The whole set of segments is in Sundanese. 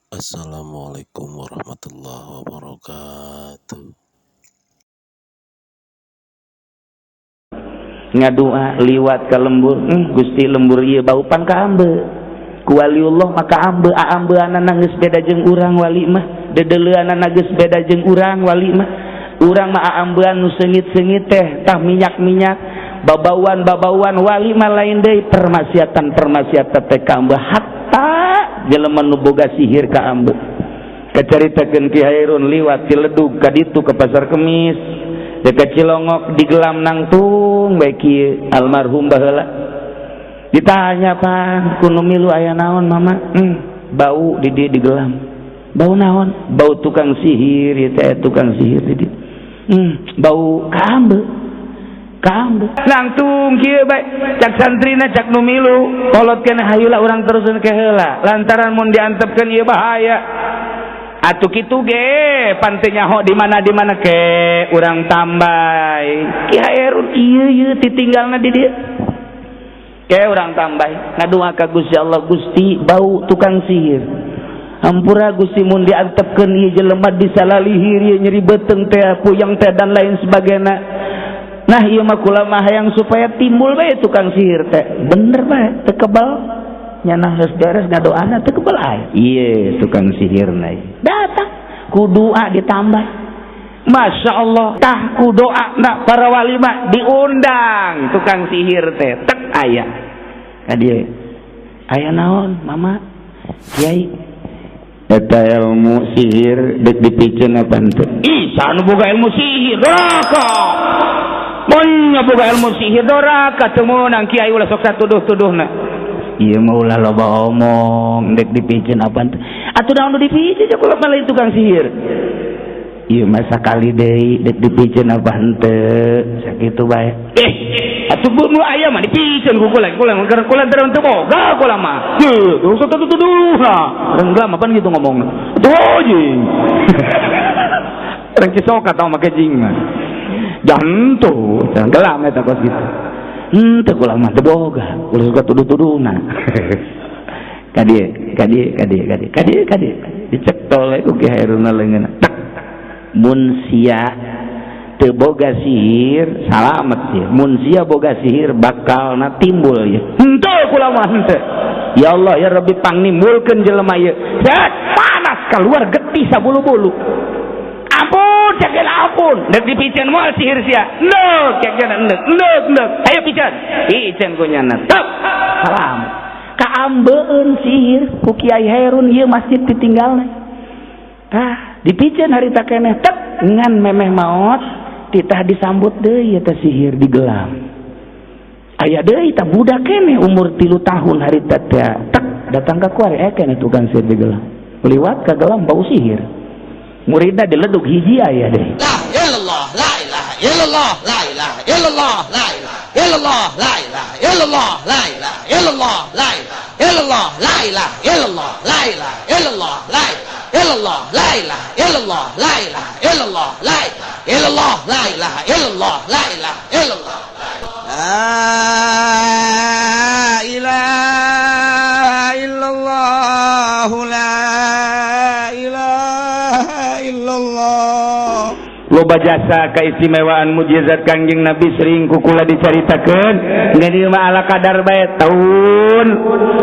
Assalamualaikum warahmatullahi wabarakatuh. Ngadua liwat ka lembur, Gusti lembur ieu bau pan ka ambe. Ku waliullah maka ambe aambeanana geus beda jeung urang wali mah, dedeleuanana geus beda jeung urang wali mah. Urang mah aambean nu seungit-seungit teh, tah minyak-minyak, babauan-babauan wali mah lain deui, permaksiatan-permaksiatan teh ka ambe hatta jelema nu boga sihir ka ambe. Kacaritakeun Ki Hairun liwat Ciledug ka ditu ke Pasar Kemis, dekat Cilongok digelam nangtung bae kieu almarhum baheula. Ditanya pan ku nu milu aya naon mama? Bau di dieu digelam. Bau naon? Bau tukang sihir ieu teh, tukang sihir di dieu. Bau ka ambe. Ka ambe. Nangtung kieu bae cak santrina cak nu milu kolot keneh hayula urang teruseun ke heula lantaran mun diantepkeun ieu bahaya. Atuh kitu ge pan teu nyaho di mana di mana ke urang tambay. Ki Hairun ieu ieu titinggalna di dieu. Ke urang tambay ngadua ka Gusti Allah, Gusti bau tukang sihir. Hampura Gusti mun diantepkeun ieu jelema disalalihir ieu nyeri beuteung teh puyeng teh dan lain sebagainya. Nah ieu mah kula mah hayang supaya timbul bae tukang sihir teh. Bener bae teu kebal. Nyanah geus beres ngadoana teu kebal aya. Ieu tukang sihirna datang ku doa ditambah. Masya Allah tah ku doa na para wali mah diundang tukang sihir teh tek aya. Ka dieu aya naon mama kiai eta ilmu sihir deuk dipiceun apa henteu? Ih saha nu boga ilmu sihir doraka. Mun boga ilmu sihir doraka teu meunang kiai ulah sok satuduh-tuduhna. Ieu mah ulah loba omong deuk dipiceun apa henteu? Atuh naon nu dipiceun kula mah lain tukang sihir. Ieu mah sakali deui deuk dipiceun apa henteu? Sakitu bae. Atuh nu aya mah dipiceun ku kula, kula kula teu boga kula mah. Heuh, sok tuduh-tuduhna. Renggelam apaan gitu ngomongna. Atuh jing. Urang Cisoka tau make jing mah. Jantu, gelam eta kos kitu. Henteu kula mah teu boga, ulah suka tuduh-tuduhna. Ka dieu, ka dieu, ka dieu, ka dieu, ka dieu, ka dieu. Dicetol we ku Ki Hairunna leungeunna. Tek. Mun sia teu boga sihir, salamet sia. Mun sia boga sihir bakalna timbul ieu. Henteu kula mah henteu. Ya Allah ya Rabbi pangnimbulkeun jelema ieu. Set panas keluar getih sabulu-bulu. Ampun, cek ampun. Dek dipiceun moal sihir sia. Endek, cek endek, endek, endek. Ayo piceun. Piceun ku nyana. Tek. Salam. Kaambeun sihir ku Kiai Hairun ieu masjid ditinggalna. Tah, dipiceun harita keneh tek ngan memeh maot titah disambut deui eta sihir digelam. Aya deui tah budak keneh umur 3 tahun harita teh. Tek datang ka kuari keneh tukang sihir digelam. Liwat ka gelam bau sihir. Muridna dileduk hiji aya deui. La ilallah la ilaha illallah la ilaha illallah la ilaha illallah la ilaha illallah la ilaha illallah la ilaha illallah la ilaha illallah la ilaha illallah la ilaha illallah la ilaha illallah la ilaha illallah la ilaha illallah la ilaha illallah la ilaha illallah la ilaha illallah la ilaha illallah. Loba jasa keistimewaan mujizat Kangjeng Nabi sering kukula dicaritakeun ngan ieu mah ala kadar bae tahun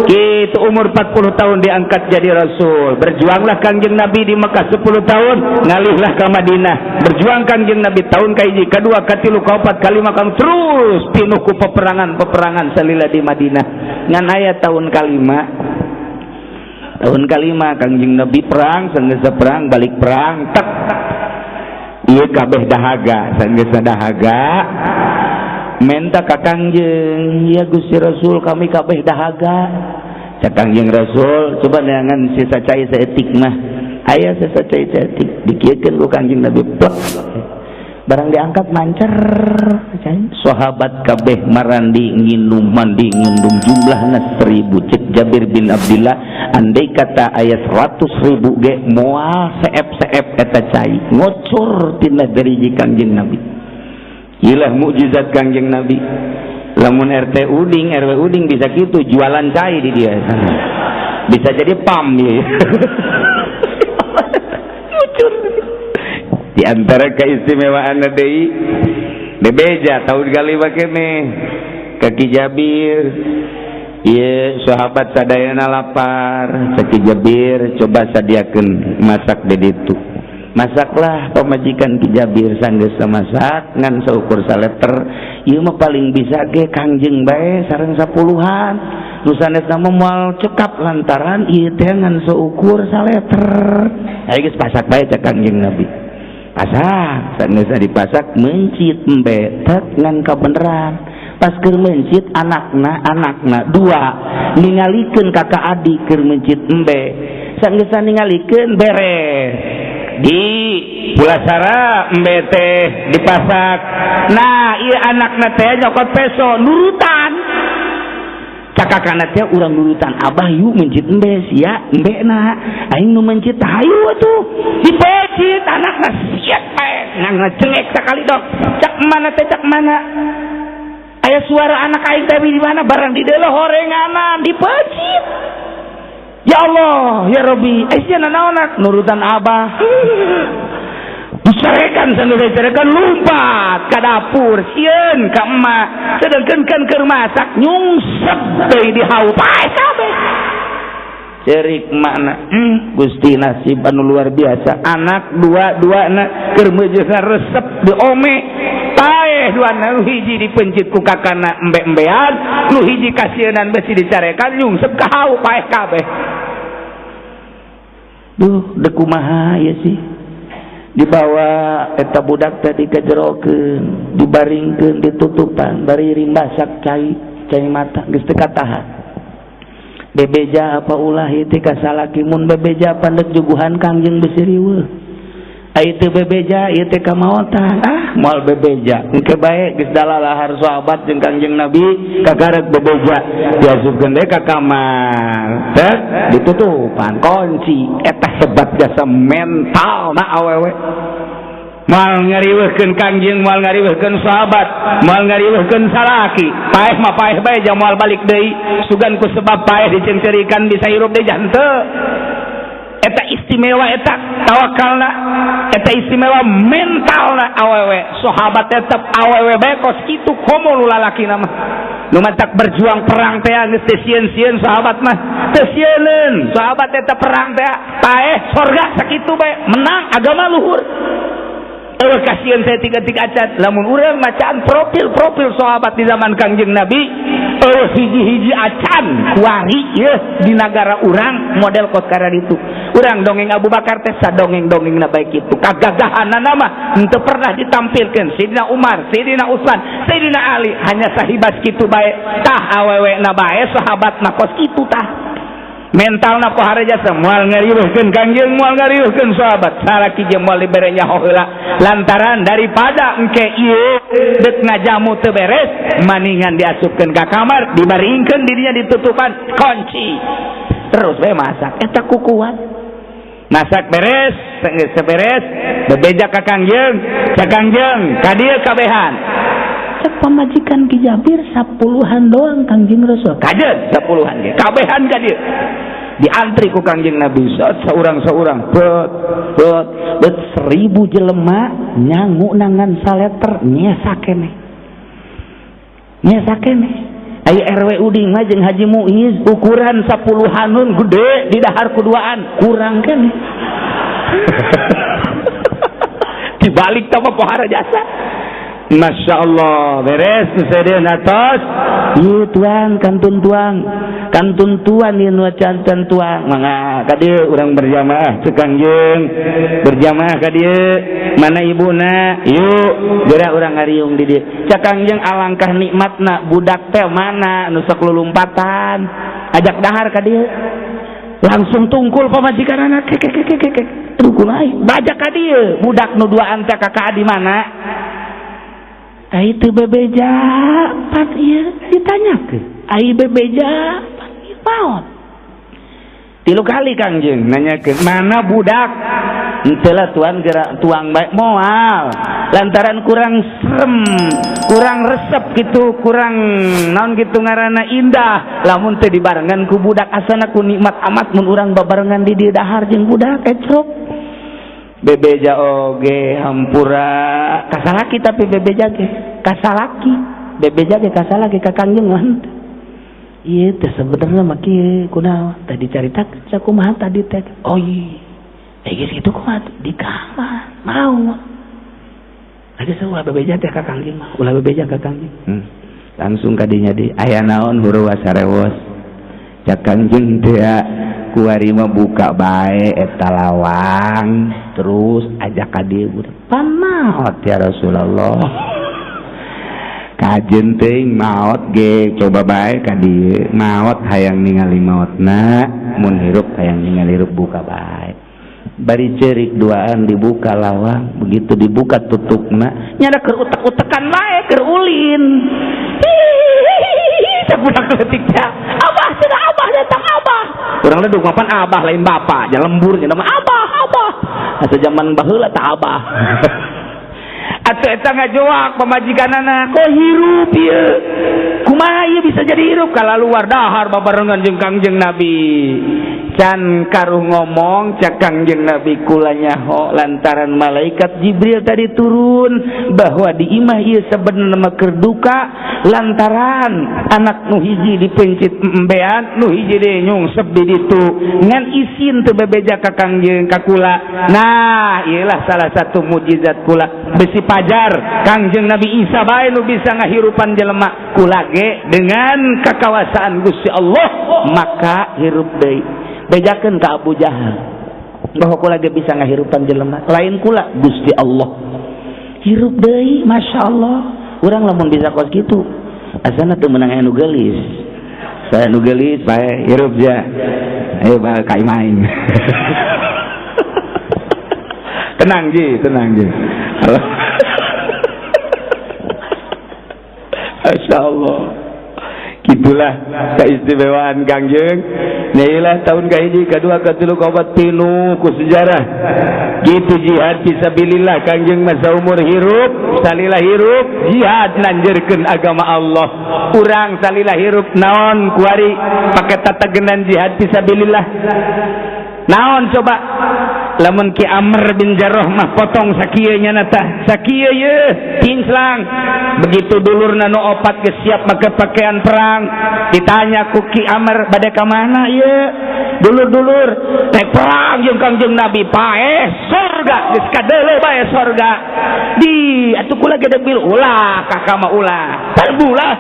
kitu umur 40 tahun diangkat jadi rasul. Berjuanglah Kangjeng Nabi di Mekah 10 tahun, ngalihlah ke Madinah. Berjuang Kangjeng Nabi tahun kahiji, kadua, katilu, kaopat, kalima, kang terus pinuh ku peperangan-peperangan salila di Madinah. Ngan aya tahun kalima. Tahun kalima Kangjeng Nabi perang, sanggeus perang balik perang tek. Ieu kabeh dahaga, sanggeus dahaga menta ka Kangjeng, ya Gusti Rasul kami kabeh dahaga. Cak Kangjeng Rasul, coba neangan sisa cai saeutik mah. Aya sisa cai saeutik dikieukeun ku Kangjeng Nabi plek. Barang diangkat mancer cai. Sahabat kabeh marandi nginum mandi nginum jumlahna 1000. Cek Jabir bin Abdillah andai kata aya 100.000 ge moal seep-seep eta cai ngocor tina deriji Kangjeng Nabi. Ilah mukjizat Kangjeng Nabi. Lamun RT Uding, RW Uding bisa kitu jualan cai di dia. Bisa jadi pam ieu. Di antara keistimewaan deui bebeja tahun kali keneh ka Ki Jabir. Ieu sahabat sadayana lapar. Cek Ki Jabir, coba sadiakeun masak di ditu. Masaklah pamajikan Ki Jabir. Sanggeus masak ngan saukur saleter. Ieu mah paling bisa ge Kangjeng bae sareng sapuluhan, nu sanesna mah moal cekap lantaran ieu teh ngan saukur saleter. Ayo geus pasak bae, cek Kangjeng Nabi. Pasak. Sanggeus dipasak, mencit embe tek ngan kabeneran. Pas keur mencit, anakna anakna dua ningalikeun kakak adik keur mencit embe. Sanggeus ningalikeun, beres di pulasara, embe teh dipasak. Nah, ieu anakna teh nyokot peso, nurutan. Cak kakakna teh, urang nurutan abah yuk, mencit embe sia embe na aing nu mencit. Hayu atuh. Dipecit anakna, siap bae ngan ngecengek sekali dok. Cak mana teh, cak mana aya suara anak aing teh di mana? Barang di dalam horenganan dipecit. Ya Allah ya Rabbi, eh sia nanaonak? Nurutan abah. Dicarekan. Sambil dicarekan, lompat ke dapur, sieun ka emak. Sedangkan kan keur masak, nyungsep deui di hau, paeh kabeh. Cerik makna, Gusti, nasib anu luar biasa. Anak dua dua na keur meujeuhna resep diome, paeh dua. Nu hiji dipencit ku kakana embe-embean, nu hiji kasieunan besi dicarekan, nyungsep ka hau, paeh kabeh. Duh, dek kumaha ya sih? Dibawa eta budak tadi kejerokeun, dibaringkeun, ditutupan, bari rimbasak cai cai mata geus teu katahan. Bebeja apa ulah ieu teh ka salaki? Mun bebeja, pandek juguhan Kangjeng besi riweuh. Ai teu bebeja, ieu teh kamaotan. Ah, moal bebeja, engke bae geus dalalahar sahabat jeung Kangjeng Nabi. Kagarek bebeja, diasupkeun deui ka kamar, tek ditutupan kunci. Eta hebat jasa mental na awewe. Moal ngariweuhkeun Kangjeng, moal ngariweuhkeun sahabat, moal ngariweuhkeun salaki. Paeh mah paeh bae, jang moal balik deui. Sugan ku sebab paeh dicengcerikan bisa hirup deui henteu. Eta istimewa, eta tawakalna, eta istimewa mentalna awewe. Sahabat tetep awewe bae kos kitu, komo nu lalaki mah nu matak berjuang perang teh geus teu sieun-sieun. Sahabat mah teu sieuneun. Sahabat eta perang teh paeh sorga, sakitu bae, menang agama luhur. Eueuh kasihan saya tiga-tiga acan. Lamun urang macaan profil-profil sahabat di zaman Kangjeng Nabi, eueuh hiji-hiji acan kuari yeuh di nagara urang model kos itu. Urang dongeng Abu Bakar teh sadongeng-dongengna bae kitu. Kagagahanana mah henteu pernah ditampilkeun. Sayyidina Umar, Sayyidina Utsman, Sayyidina Ali hanya sahibas kitu bae. Tah, awewe na bae sahabat mah kos kitu tah. Mental na pohara jasa, moal ngariweuhkeun Kangjeng, moal ngariweuhkeun sahabat. Salaki jeung moal dibere nyaho heula lantaran daripada engke ieu deuk ngajamu teu beres, maningan diasupkeun ka kamar, dibaringkeun dirinya, ditutupan kunci, terus we masak. Eta ku kuat masak beres. Geus beres, bebeja ka Kangjeng. Ka Kangjeng ka dieu kabehan. Cek pamajikan Ki Jabir, sapuluhan doang, Kangjeng Rasul. Kajen sapuluhan ge kabehan ka dieu. Diantri ku Kangjeng Nabi seorang-seorang, bet bet bet, 1.000 jelema nyangu nangan saleter, nyesa keneh, nyesa keneh. Ai RW Uding mah jeung Haji Muiz ukuran sapuluhanun gede di dahar kuduaan, kurang keneh. Dibalik sama pohara jasa. Masya Allah, beres sedeun atos. Ieu tuang kantun, tuang kantun, tuan ieu nu cancan, tuang mangga ka dieu urang berjamaah. Cek Kangjeng, berjamaah ka dieu. Mana ibuna? Yuk geura urang ngariung di dieu. Cek Kangjeng, alangkah nikmatna budak teh mana nu sok lulumpatan, ajak dahar ka dieu. Langsung tungkul pamajikan anak kek kek kek kek, tungkul aing bajak ka dieu. Budak nu duaan teh kakak di mana? Ai teu bebeja pan ieu ditanyakeun. Ai bebeja pan ieu maot. Tilu kali Kangjeng nanyakeun, mana budak? Henteu lah tuan, gerak tuang bae moal. Lantaran kurang serem, kurang resep gitu, kurang naon gitu ngaranna indah. Lamun teu dibarengan ku budak, asana ku nikmat amat mun urang babarengan di dieu dahar jeung budak ecrok. Bebeja oge hampura kasalaki, tapi bebeja ge kasalaki, bebeja ge kasalaki ka Kangjeng mah. Ieu teh sebenarnya mah kieu, kunaon tadi caritakeun sakumaha tadi teh. Oh iya, eh geus kitu kumaha di kamar mau. Ada ulah bebeja teh ka Kangjeng mah, ulah bebeja ka Kangjeng. Langsung kadinya di aya naon huruwas sarewos. Cak Kangjeng teh kuari mah buka bae eta lawang, terus ajak ka dieu budak. Pan maot ya Rasulullah. Kajen teuing maot ge coba bae ka dieu, maot hayang ningali maotna, mun hirup hayang ningali hirup, buka bae. Bari cerik duaan dibuka lawang, begitu dibuka tutupna nyada keur utek-utekan bae, keur ulin. Hihihi, budak leutik teh. Abah cenah, abah datang, abah. Urang leduk mapan abah lain bapak, nya lembur nya mah abah, abah. Asa zaman baheula tah abah. Atuh eta ngajoak pamajikanana, kok hirup ieu? Kumaha ieu bisa jadi hirup kalaluar dahar babarengan jeung Kangjeng Nabi. Can karuh ngomong cak Kangjeng Nabi, kula nyaho lantaran malaikat Jibril tadi turun bahwa di imah ieu sebenarnya mah keur duka lantaran anak nu hiji dipencit embean, nu hiji deui nyungsep di ditu, ngan isin teu bebeja ka Kangjeng ka kula. Nah, ieulah salah satu mujizat kula, besi pajar Kangjeng Nabi Isa bae nu bisa ngahirupan jelema, kula ge dengan kakawasaan Gusti Allah maka hirup deui. Bejakeun ka Abu Jahal bahwa kula ge bisa ngahirupan jelema, lain kula, Gusti Allah. Hirup deui, Masya Allah. Urang lamun bisa kos kitu asana teu meunang anu geulis, saya nu geulis bae hirup ja, ayo bae ka imah aing. Tenang ji, tenang ji. Masya Allah, gitulah keistimewaan Kangjeng. Nailah tahun kahiji, kedua, katilu, kaopat, pinuh ku sejarah. Gitu jihad fisabilillah Kangjeng masa umur hirup, salila hirup jihad nanjerkeun agama Allah. Urang salila hirup naon kuari pake tatagenan jihad fisabilillah? Naon coba? Lamun Ki Amr bin Jarrah mah potong sakieu nya tah, sakieu ye kinclang. Begitu dulurna nu opat geus siap make pakaian perang, ditanya ku Ki Amr, bade ka mana ieu? Dulur-dulur rek perang jeung Kangjeng Nabi, paeh surga, geus kadeuleu bae sorga. Di atuh kula ge debil, ulah kakak mah ulah. Terbulah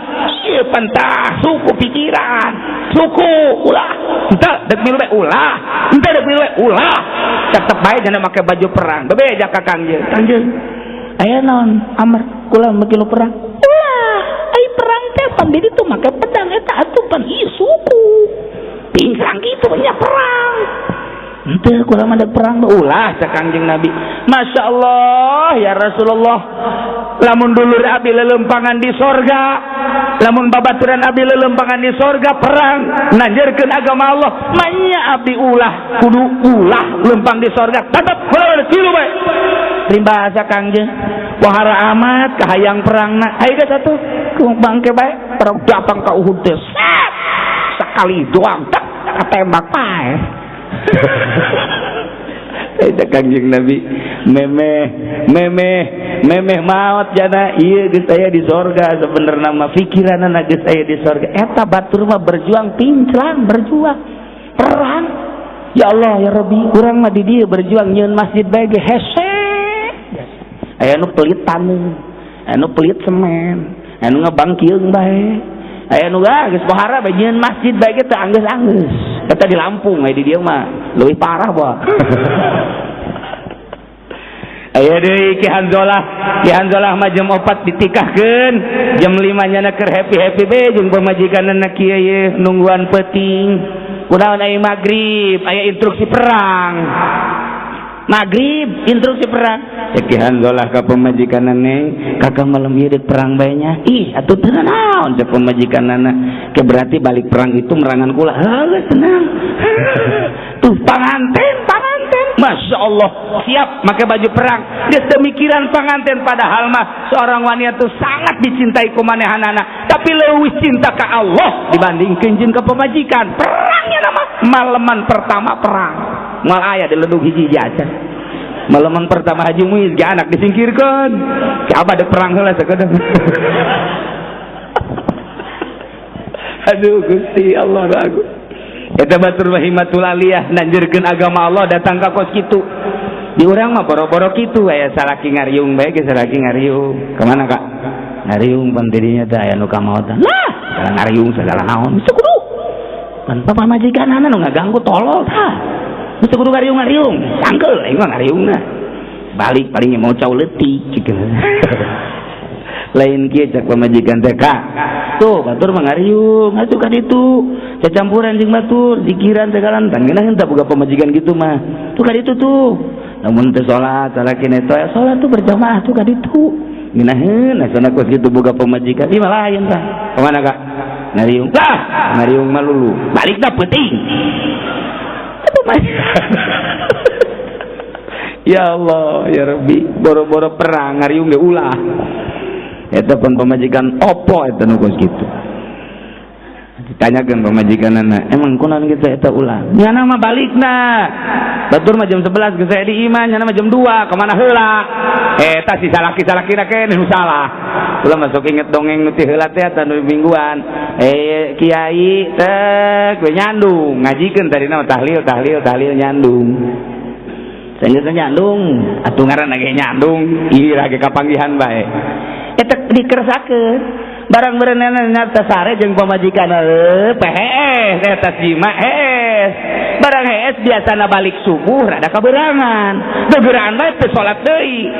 ieu pentah suku pikiran, suku ulah. Henteu dek milu bae ulah, henteu dek milu bae ulah. Tetep bae jana make baju perang. Bebeja ka Kangjeng. Kangjeng, aya naon Amr kula make lu perang? Ulah, ai perang teh pan di ditu make pedang eta atuh pan ieu suku. Pingsang kitu nya perang. Henteu kula mah dek perang ulah cak Kangjeng Nabi. Masya Allah ya Rasulullah. Lamun dulur abdi lelempangan di sorga, lamun babaturan abdi lelempangan di sorga perang nanjerkeun agama Allah, manya abdi ulah kudu ulah lempang di sorga, tetep kula kilu bae. Rimbasa Kangjeng, wahara amat kahayang perangna. Ayo geus atuh bangke bae perang datang ka Uhud teh. Sekali doang tak ketembak pae. Eta Kangjeng Nabi memeh memeh memeh maot jana ieu geus aya di sorga, sebenarna mah pikiranna geus aya di sorga. Eta batur mah berjuang pinclang, berjuang perang. Ya Allah ya Rabbi, urang mah di dieu berjuang nyieun masjid bae ge hese. Aya nu pelit taneuh, aya nu pelit semen, aya nu ngebangkieung bae, aya nu geus pohara bae nyieun masjid bae ge teu anggeus-anggeus. Eta di Lampung, aya di dieu mah leuwih parah boh. Aya deui Ki Hanzolah, Ki Hanzolah mah jam 4 ditikahkeun, jam 5 nyana keur happy-happy be jeung pamajikanna kieu ye nungguan peuting. Kunaon aya magrib, aya instruksi perang. Magrib instruksi perang. Cek Ki Hanzolah ka pamajikanna, neng, kakak malam ieu deuk perang bae nya. Ih, atuh teu naon cek pamajikanna. Ke berarti balik perang itu merangan kula. Heuh, tenang. Tuh panganten, panganten. Masya Allah, siap pakai baju perang. Geus teu mikiran panganten, padahal mah seorang wanita tuh sangat dicintai ku manehanana, tapi leuwih cinta ka Allah dibandingkeun jeung ka pamajikan. Perangnya nama malaman pertama perang. Moal aya di ledug hiji acan. Malaman pertama Haji Muiz ge anak disingkirkeun. Ki abah dek perang heula sakedeung. Aduh Gusti Allah aku. Eta batur himatul aliyah nanjeurkeun agama Allah datang ka kos kitu. Di urang mah boro-boro kitu aya salaki ngariung bae ge salaki ngariung. Ka mana Kak? Ngariung pan tidinya teh aya nu kamaotan. Lah, segala ngariung segala naon. Teu kudu. Pan pamajikanana nu ngaganggu tolol tah. Teu kudu ngariung-ngariung. Sangkeul aing mah ngariungna. Balik paling mau cau leutik gitu. Lain kieu cak pamajikan teh Kak. Tuh batur mah ngariung atuh ka ditu. Cacampuran jeung batur, zikiran segala tan geunah henteu boga pamajikan kitu mah. Tuh ka ditu tuh. Lamun teu salat, salaki teh salat tuh berjamaah tuh ka ditu. Ngeunaheun asana kos kitu boga pamajikan. Ieu mah lain tah. Ka mana Kak? Ngariung. Lah, ngariung mah lulu. Balikna peuting. Ya Allah, ya Rabbi, boro-boro perang ngariung ge ulah. Eta pun pamajikan opo eta nu kos kitu. Ditanyakeun pamajikanana, emang kunaon kitu eta ulah? Nyana mah balikna. Batur mah jam 11 geus aya di imah, nyana mah jam 2, ka mana heula? Eta si salaki-salakina keneh nu salah. Ulah masuk inget dongeng nu ti heula teh eta nu mingguan. Kiai teh we nyandung, ngajikeun tadina mah tahlil tahlil tahlil nyandung. Sanggeus nyandung, atuh ngaranna ge nyandung, ieu ge kapanggihan bae. Eta dikeresakeun. Barang berenana nyata sare jeung pamajikan pehees eta jima hees. Barang hees biasana balik subuh rada kaberangan. Gegeraan bae teu salat deui.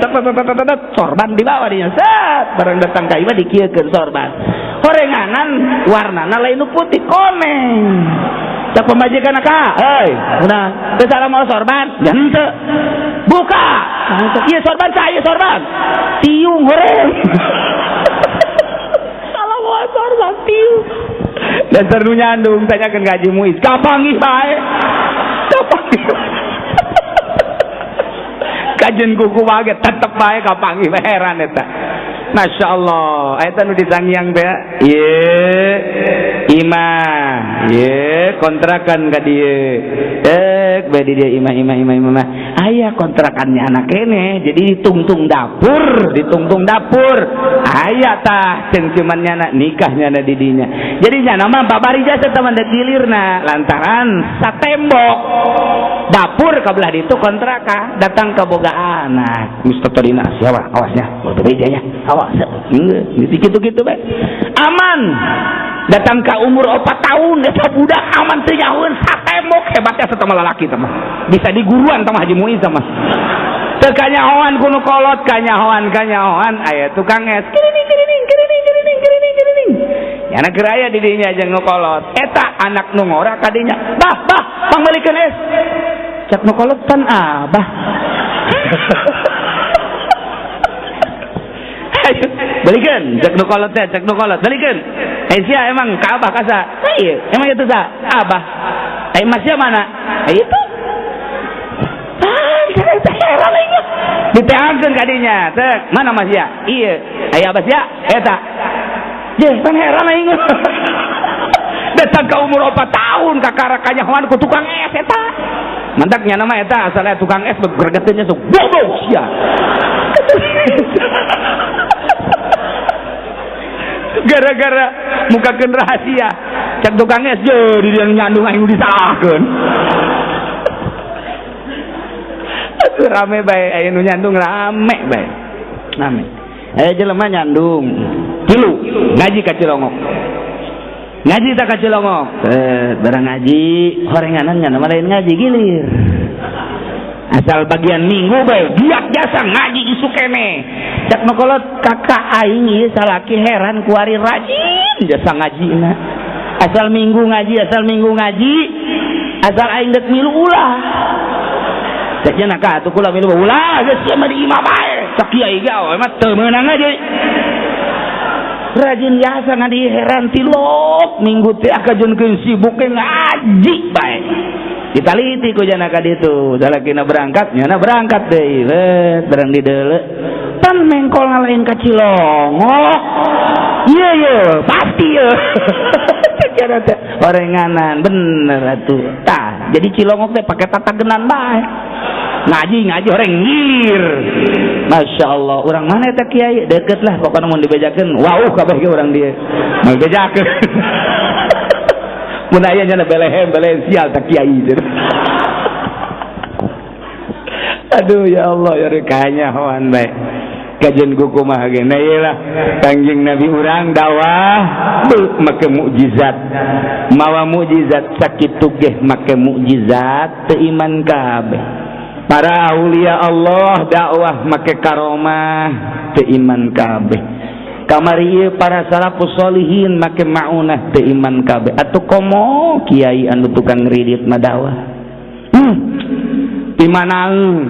Sorban dibawa dinya set. Barang datang ka imah dikieukeun sorban. Horenganan warnana lain nu putih koneng. Cak pamajikan ka, heuy, udah teu salah mau sorban? Ya henteu. Buka. Ieu sorban cah, ieu sorban. Tiung horeng. Salah mau sorban tiung. Dasar nu nyandung tanyakeun ka Haji Muiz, kapanggih bae. Kapanggih. Kajen kuku bae tetep bae kapanggih heran eta. Masya Allah, eta nu disangiang teh. Ieu imah, ieu kontrakan ka dieu. Bae di dieu imah imah imah imah. Aya kontrakannya anak kene, jadi ditungtung dapur, ditungtung dapur. Aya tah cengcuman nyana nikah nyana di dinya. Jadi nyana mah babari jasa teman dek gilirna lantaran satembok dapur ka belah ditu kontrakan datang ka boga anak. Geus tadina siapa awasnya, berbeda nya. Awas, gitu-gitu bae. Aman. Datang ke umur 4 tahun eta budak aman teu nyahoeun satembok hebatnya satama lalaki teh mah. Bisa diguruan teh mah Haji Muiz teh mah. Teu kanyahoan ku nu kolot, kanyahoan kanyahoan aya tukang es. Kirining kirining kirining kirining kirining kirining. Nyana keur aya di dinya jeung nu kolot. Eta anak nu ngora ka dinya. Bah, bah, pangmeulikeun es. Cak nu kolot pan abah. Balikan, cek nu kolot teh, cek nu kolot, balikan. Sia emang ka abah kasa. Ieu, emang itu sa? Abah. Masnya mana? Itu. Ah, heran aing mah. Diteangkeun ka dinya, tek, mana masya? Ieu. Aya abah sia? Eta. Jeh, pan heran aing mah. Datang ka umur 4 tahun kakara kanyahoan ku tukang es eta. Mantak nya nama eta asalnya tukang es gregeteunnya sok bodoh sia. Gara-gara mukakeun rahasia cak tukang es je di dia nyandung aing disalahkeun. Atuh rame bae aya nu nyandung rame bae. Rame. Aya jelema nyandung tilu ngaji ka Cilongok. Ngaji tak ka Cilongok. Barang ngaji horenganan nya nama lain ngaji gilir. Asal bagian minggu bae giat jasa ngaji isuk kene. Cak nu kolot kakak aing ieu salaki heran kuari rajin jasa ngajina. Asal minggu ngaji, asal minggu ngaji, asal aing deuk milu ulah. Cak nya ka atuh kula milu ulah geus sia mah di imah bae. Cak kiai ge mah teu meunang ngaji. Rajin jasa ngaji heran tilok minggu teh akajeunkeun sibuk ke ngaji bae. Ditaliti ku jana ka ditu, salakina berangkat, nyana berangkat deui, let barang di deuleu. Pan mengkol ngalain ka Cilongok. Ieu ye, pasti ye. Cara teh orenganan bener atuh. Tah, jadi Cilongok teh pake tatagenan bae. Ngaji ngaji orang ngilir. Masya Allah, orang mana eta kiai? Deket lah pokoknya mun dibejakeun, wauh kabeh ge urang dia. Mun bejakeun. Mun aya nya belehem belehem sial tak kiai. Aduh ya Allah ya kanyahoan bae. Kajian ku kumaha ge nah ieu lah Kangjeng Nabi urang dakwah make mukjizat. Mawa mukjizat sakitu ge make mukjizat teu iman kabeh. Para aulia Allah dakwah make karomah teu iman kabeh. Kamari ieu para salafus solihin make maunah teu iman kabeh. Atuh komo kiai anu tukang ngridit mah dakwah. Pimanaeun.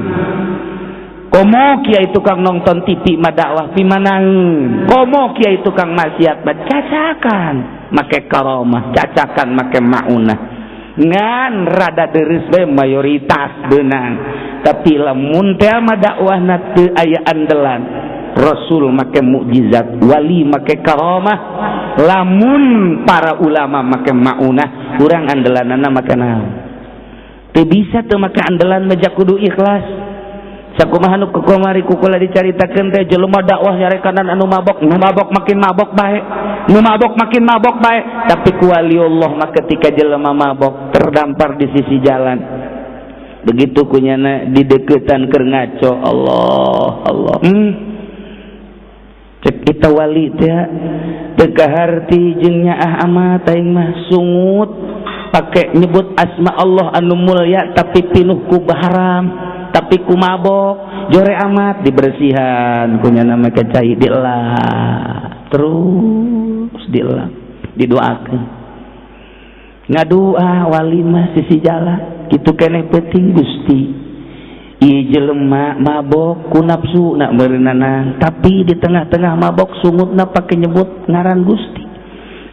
Komo kiai tukang nonton TV mah dakwah pimanaeun. Komo kiai tukang maksiat mah cacakan make karomah, cacakan make maunah. Ngan rada deres bae mayoritas beunang. Tapi lamun teh mah dakwahna teu aya andelan. Rasul make mukjizat, wali make karomah, lamun para ulama make maunah, urang andelanana make naon? Teu bisa teu make andelan mah kudu ikhlas. Sakumaha nu kukamari kukula dicaritakeun teh jelema dakwah nyarekanan anu mabok, nu mabok makin mabok bae, nu mabok makin mabok bae, tapi ku waliullah mah ketika jelema mabok terdampar di sisi jalan. Begitu kunyana dideketan keur ngaco, Allah Allah. Cek kita wali teh teu kaharti jeung nyaah amat aing mah sungut pake nyebut asma Allah anu mulia tapi pinuh ku haram, tapi ku mabok jore amat dibersihan kunyana make cai dielap terus dielap didoakeun ngadua wali mah sisi jalan kitu keneh penting Gusti ieu jelema mabok ku nafsu nak meureunana tapi di tengah-tengah mabok sungutna pake nyebut ngaran Gusti.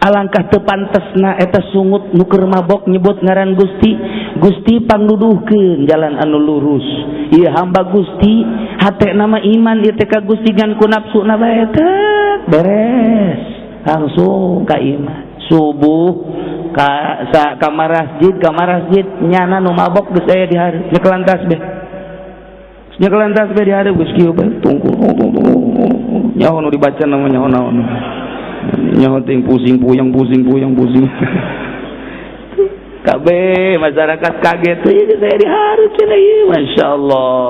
Alangkah teu pantesna eta sungut nu keur mabok nyebut ngaran Gusti. Gusti pangnuduhkeun jalan anu lurus. Ieu hamba Gusti hatena mah iman ieu teh ka Gusti ngan ku nafsuna bae teh beres langsung ka iman. Subuh ka sa kamar masjid nyana nu mabok geus aya di hareup nyekelan tasbih. Nyekelan tasbih di hareup geus kieu bae tungkul nyaho nu dibaca nama nyaho naon. Nyaho ting pusing puyeng pusing puyeng pusing. Kabeh masyarakat kaget ieu saya di hareup cenah ieu masyaallah.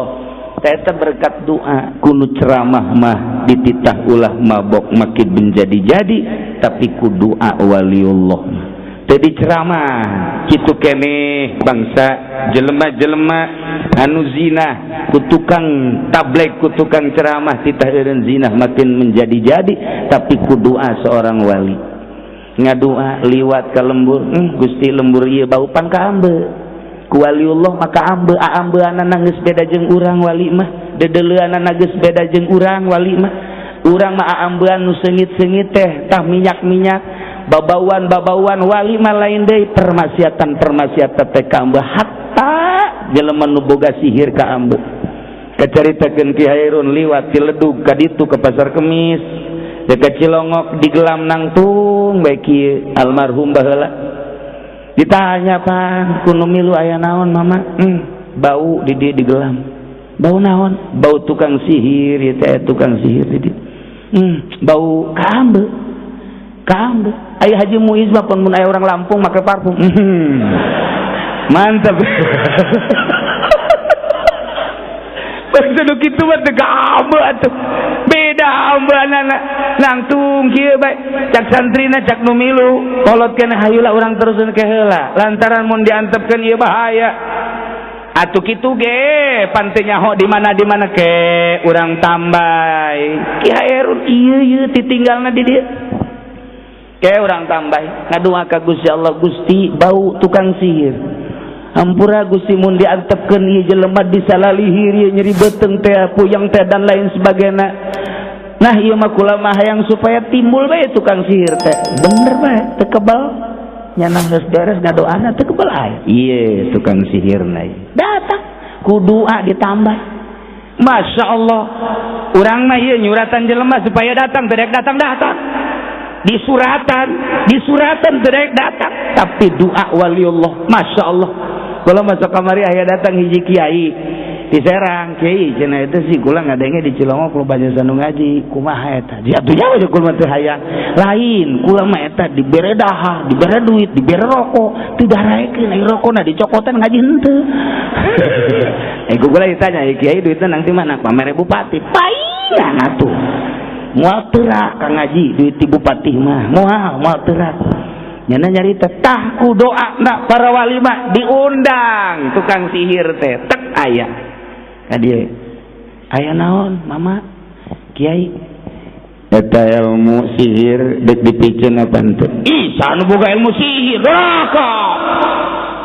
Eta berkat doa kunu ceramah mah dititah ulah mabok makin menjadi-jadi tapi ku doa waliullah. Jadi ceramah kitu keneh bangsa jelema-jelema anu zina ku tukang tabligh ku tukang ceramah titah eureun zina makin menjadi-jadi tapi ku doa seorang wali. Ngadua liwat ka lembur, Gusti lembur ieu bau pan ka ambe. Ku waliullah maka ambe aambeanana geus beda jeung urang wali mah, dedeleuanana geus beda jeung urang wali mah. Urang mah aambean nu seungit-seungit teh tah minyak-minyak, babauan-babauan wali mah lain deui permaksiatan-permaksiatan teh ka ambe hatta jelema nu boga sihir ka ambe. Kacaritakeun Ki Hairun liwat ti Ledug ka ditu ka Pasar Kemis, dekat Cilongok digelam nangtung bae kieu almarhum baheula. Ditanya pan kuno milu aya naon mama? Bau di dieu digelam. Bau naon? Bau tukang sihir ieu teh tukang sihir di dieu. Bau ka ambe. Ka ambe. Aya Haji Muiz mah pun mun aya orang Lampung make parfum. Mantap. Bangsa nu kitu mah teu ka ambe atuh. Beda ambeanana nangtung kieu bae. Cak santrina cak nu milu kolot keneh hayula urang teruseun ke heula. Lantaran mun diantepkeun ieu bahaya. Atuh kitu ge pan teu nyaho di mana di mana ke urang tambay. Ki Hairun ieu ieu titinggalna di dieu. Ke urang tambay ngadua ka Gusti Allah Gusti bau tukang sihir. Hampura Gusti mun diantepkeun ieu jelema disalalihir ieu nyeri beuteung teh puyeng teh dan lain sebagainya. Nah ieu mah kula mah hayang supaya timbul bae tukang sihir teh. Bener bae teu kebal. Nyana geus beres ngadoana teu kebal aya. Ieu tukang sihirna datang ku doa ditambah. Masya Allah. Urang mah ieu nyuratan jelema supaya datang teu daek datang datang. Disuratan teu daek datang. Tapi doa waliullah Masya Allah. Kalau masuk kamari aya datang hiji kiai. Di Serang kiai cenah eta sih kula ngadenge di Cilongok loba jasa nu ngaji kumaha eta. Dia atuh jauh kula mah teu hayang. Lain kula mah eta dibere dahar, dibere duit, dibere rokok, teu daraekeun ai rokona dicokotan ngaji henteu. Kula ditanya kiai duitna nang di mana? Pamere bupati. Paingan atuh. Moal teurak ka ngaji duit ti bupati mah. Moal moal teurak. Nyana nyarita tah ku doa na para wali mah diundang tukang sihir teh tek aya. Ka dieu. Aya naon mama? Kiai eta ilmu sihir deuk dipikeun apa henteu? Ih, saha nu boga ilmu sihir? Doraka.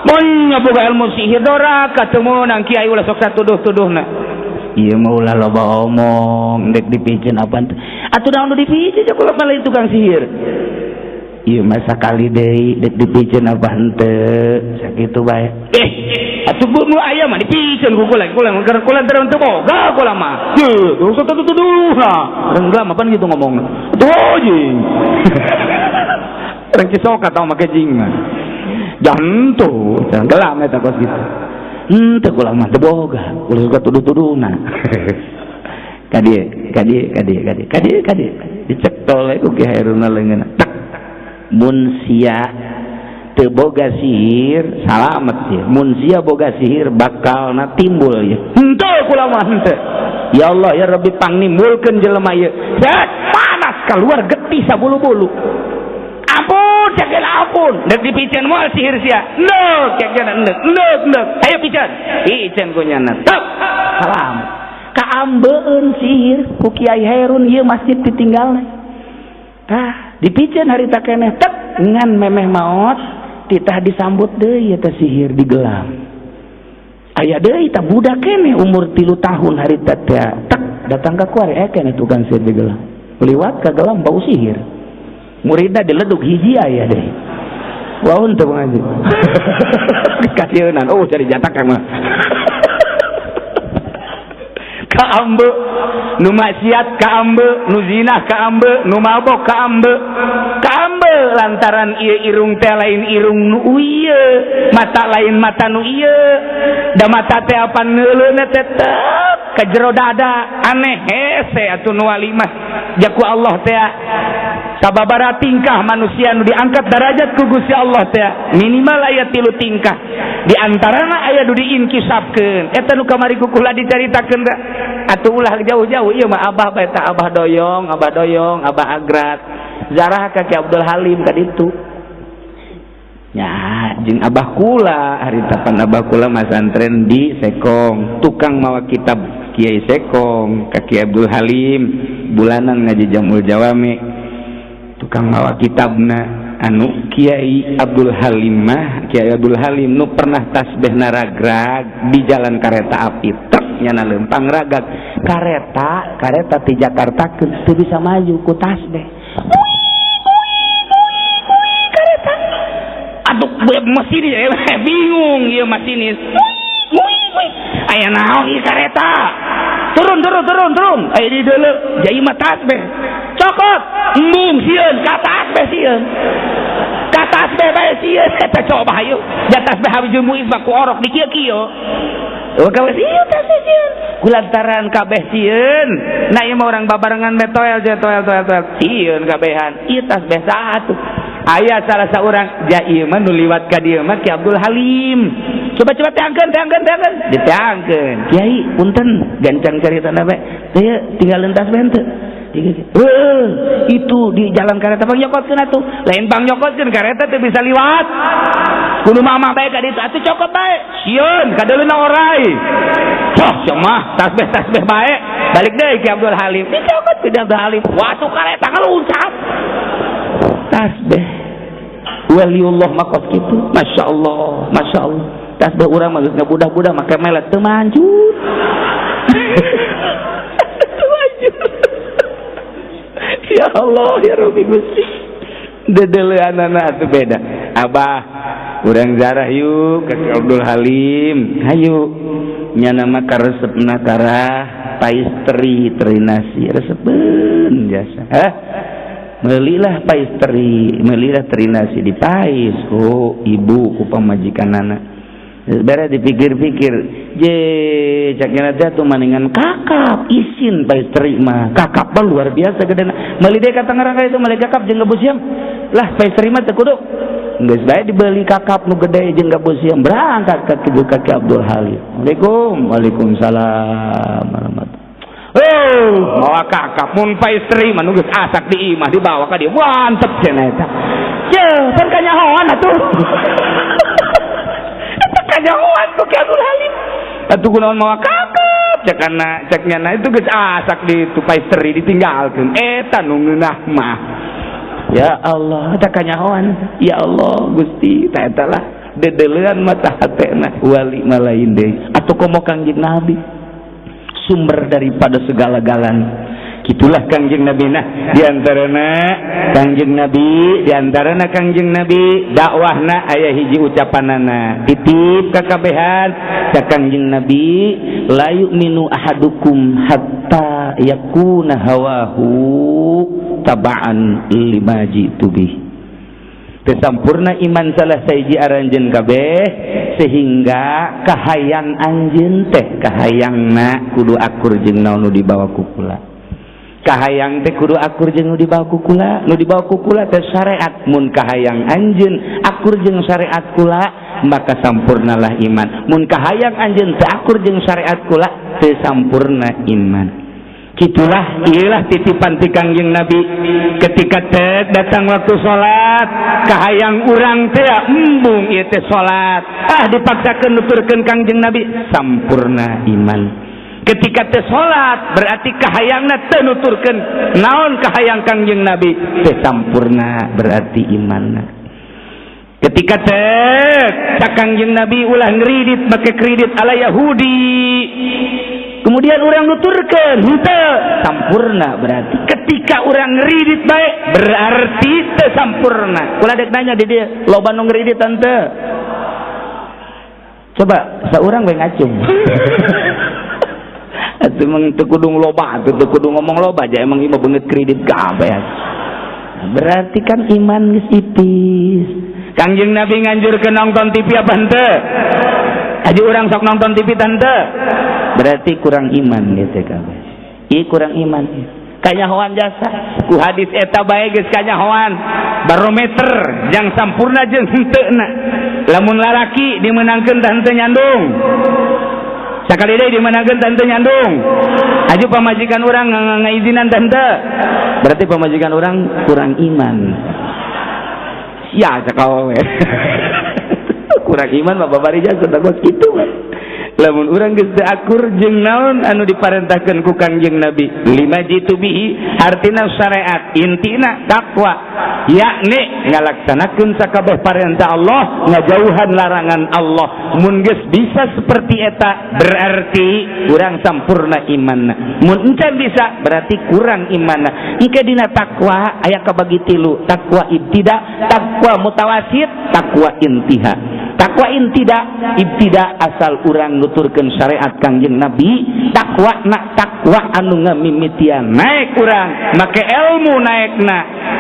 Mun boga ilmu sihir doraka teu meunang kiai ulah sok satuduh-tuduhna. Ieu mah ulah loba omong deuk dipikeun apa henteu? Atuh naon nu dipikeun kula mah lain tukang sihir. Ieu mah sakali deui deuk dipikeun apa henteu sakitu bae. Atuh nu aya mah dipikeun ku kula kula kula teu boga kula mah. Heuh, sok tuduh-tuduhna. Urang gelam apaan gitu ngomongna. Atuh jing. Urang Cisoka tau make jing mah. Jantu, gelam eta kos kitu. Henteu kula mah teu boga, ulah suka tuduh-tuduhna. Ka dieu, ka dieu, ka dieu, ka dieu, ka dieu, ka dieu. Dicetol ku Ki Hairuna leungeunna. Tek. Mun sia teu boga sihir, salamet sia. Mun sia boga sihir bakalna timbul ieu. Henteu kula mah henteu. Ya Allah ya Rabbi pangnimbulkeun jelema ieu. Set panas keluar getih sabulu-bulu. Ampun, cek ampun. Dek dipiceun moal sihir sia. Ndek, cek ndek, ndek, ndek. Ayo piceun. Piceun ku nyana. Tek. Salam. Kaambeun sihir ku Kiai Hairun ieu masjid ditinggalna. Tah, dipiceun harita keneh tek ngan memeh maot titah disambut deui eta sihir digelam. Aya deui tah budak keneh umur 3 tahun harita teh tek datang ka kuari keneh tukang sihir digelam. Liwat ka gelam bau sihir. Muridna dileduk hiji aya deui. Waun teu ngaji. Kasieunan, oh cari jatak mah. Kaambe nu maksiat kaambe nu zina kaambe nu mabok kaambe kaambe lantaran ieu irung teh lain irung nu ieu mata lain mata nu ieu da mata teh apan neuleuna tetep ka jero dada aneh hese atuh nu wali mah jaku Allah teh sababaraha tingkah manusia nu diangkat derajat ku Gusti Allah teh minimal aya 3 tingkah di antarana aya nu diinkisabkeun eta nu kamari ku kula dicaritakeun teh atuh ulah jauh-jauh ieu mah abah bae tah abah doyong abah agrat zarah ka Ki Abdul Halim ka ditu nya jeung abah kula harita pan abah kula masantren di Sekong tukang mawa kitab Kiai Sekong ka Ki Abdul Halim bulanan ngaji Jamul Jawami tukang mawa kitabna anu Kiai Abdul Halim mah Kiai Abdul Halim nu pernah tasbih naragrag di jalan kereta api truk nyana lempang ragag kareta kareta ti Jakarta teu bisa maju ku tasbih kareta aduh masinis bingung ieu masinis aya naon ieu kareta turun turun turun turun aya di deuleu jai mah tasbih cokot embung sieun ka tasbih sieun ka tasbih bae sieun eta coba hayu ja tasbih hawiju muiz mah ku orok di kieu-kieu oh kawe sieun tasbih sieun kulantaran kabeh sieun nah ieu mah urang babarengan be toel je toel toel toel sieun kabehan ieu tasbih saha tuh aya salah saurang ja ieu mah nu liwat ka dieu mah Ki Abdul Halim coba-coba teangkeun teangkeun teangkeun diteangkeun kiai punten gancang caritana bae teu tinggal tasbih henteu itu di jalan kareta bang nyokotkeun atuh lain bang nyokotkeun kareta teu bisa liwat kudu mama bae ka ditu atuh cokot bae sieun kadeuleuna orai soh sia mah tasbih tasbih bae balik deui Ki Abdul Halim dicokot ku Abdul Halim watuh kareta ngaluncat tasbih waliullah mah kos kitu masyaallah masyaallah tasbih urang mah geus ngabudah-budah make melet teu manjur teu manjur ya Allah ya Rabbi Gusti dedeleanana atuh beda abah urang zarah yuk ka Abdul Halim hayu nyana mah karesepna karah pais teri teri nasi resepeun jasa hah melilah pais teri melilah teri nasi di pais ku ibu ku pamajikanana Beres dipikir-pikir, je cak teh tuh maningan kakap isin pastry mah. Kakap mah luar biasa gedena. Meuli deui ka Tangerang itu meuli kakap jeung gabus siam. Lah, pastry mah teu kudu. Geus bae dibeli kakap nu gede jeung gabus siam, berangkat ka kitu ka Ki Abdul Halim. Assalamualaikum. Waalaikumsalam warahmatullahi. Oh, mawa kakap, mun pastry mah nu geus asak di imah dibawa ka dieu. Mantep cenah eta. Ye, pan kanyahoan atuh. Eta kanyahoan tuh Ki Abdul Halim. Atuh kunaon mawa kakap? Cek kana cek nyana itu geus asak di itu pastry ditinggalkeun. Eta nu ngeunah mah. Ya Allah, eta kanyahoan. Ya Allah, Gusti, ta eta lah dedelean mata hatena wali mah lain deui. Atuh komo Kangjeng Nabi, sumber daripada segala-galanya. Gitulah Kangjeng Nabi. Nah, diantarana Kangjeng Nabi, diantarana Kangjeng Nabi dakwahna aya hiji ucapanana titip kakabehan. Cak Kangjeng Nabi, "La yu'minu ahadukum hatta yakuna hawahu taba'an lima jitu bih." Teu sampurna iman salah sahiji aranjeun kabeh sehingga kahayang anjeun teh, kahayangna kudu akur jeung naon nu dibawa ku kula. Kahayang teh kudu akur jeung nu dibawa ku kula. Nu dibawa ku kula teh syariat. Mun kahayang anjeun akur jeung syariat kula, maka sampurnalah iman. Mun kahayang anjeun teu akur jeung syariat kula, teu sampurna iman. Gitulah, iyalah titipan ti Kangjeng Nabi. Ketika teh datang waktu salat, kahayang urang teh embung ieu teh salat, ah, dipaksakeun nuturkeun Kangjeng Nabi, sampurna iman. Ketika teh salat berarti kahayangna teu nuturkeun naon kahayang Kangjeng Nabi, teu sampurna berarti imanna. Ketika teh cak Kangjeng Nabi, ulah ngeridit make kredit ala Yahudi, kemudian orang nuturkeun henteu, sampurna berarti. Ketika orang ngeridit baik berarti teu sampurna. Kula dek nanya di dieu, loba nu ngeridit henteu? Coba saurang we ngacung. Atuh emang teu kudu loba atuh, teu kudu ngomong loba aja. Emang ieu mah beungeut kredit kabeh. Berarti kan iman geus ipis. Kangjeng Nabi nganjurkeun nonton TV apa henteu? Haji urang sok nonton TV tante, berarti kurang iman gitu kabeh. Ieu kurang iman, kanyahoan jasa ku hadis eta bae geus kanyahoan barometer yang sampurna jeung henteuna. Lamun lalaki dimenangkeun tah henteu nyandung, sakali deui dimenangkeun tah henteu nyandung, aju pamajikan urang ngaizinan tah henteu, berarti pamajikan urang kurang iman. Ya, cek awewe kurang iman mah babari jasa kos kitu we. Lamun urang geus teu akur jeung naon anu diparentahkeun ku Kangjeng Nabi, lima jitu bihi artina syariat, intina takwa, yakni ngalaksanakeun sakabeh parentah Allah, ngajauhan larangan Allah. Mun geus bisa seperti eta berarti urang sampurna imanna. Mun encan bisa berarti kurang imanna. Engke dina takwa aya kabagi tilu: takwa ibtida, takwa mutawasit, takwa intiha. Takwa ibtida, ibtida asal urang nuturkeun syariat Kangjeng Nabi, takwa nak takwa anu ngamimitian naik urang make ilmu naikna.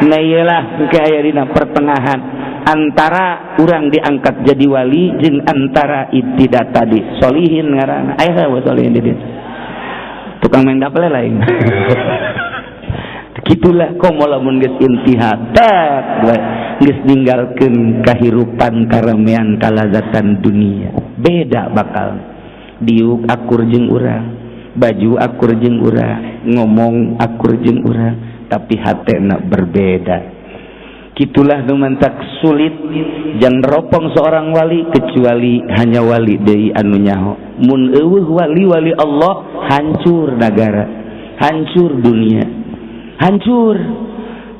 Nah, iyalah engke aya dina pertengahan antara urang diangkat jadi wali jeung antara ibtida tadi, solihin ngaranna. Aya we solihin di dieu, tukang main dapel lain. Gitulah komo lamun geus intiha tak geus ninggalkeun kahirupan, karamean, kalazatan dunia, beda bakal. Diuk akur jeung urang, baju akur jeung urang, ngomong akur jeung urang, tapi hatena berbeda. Gitulah nu mantak sulit jangan ropong seorang wali kecuali hanya wali deui anu nyaho. Mun eueuh wali-wali Allah, hancur negara, hancur dunia, hancur.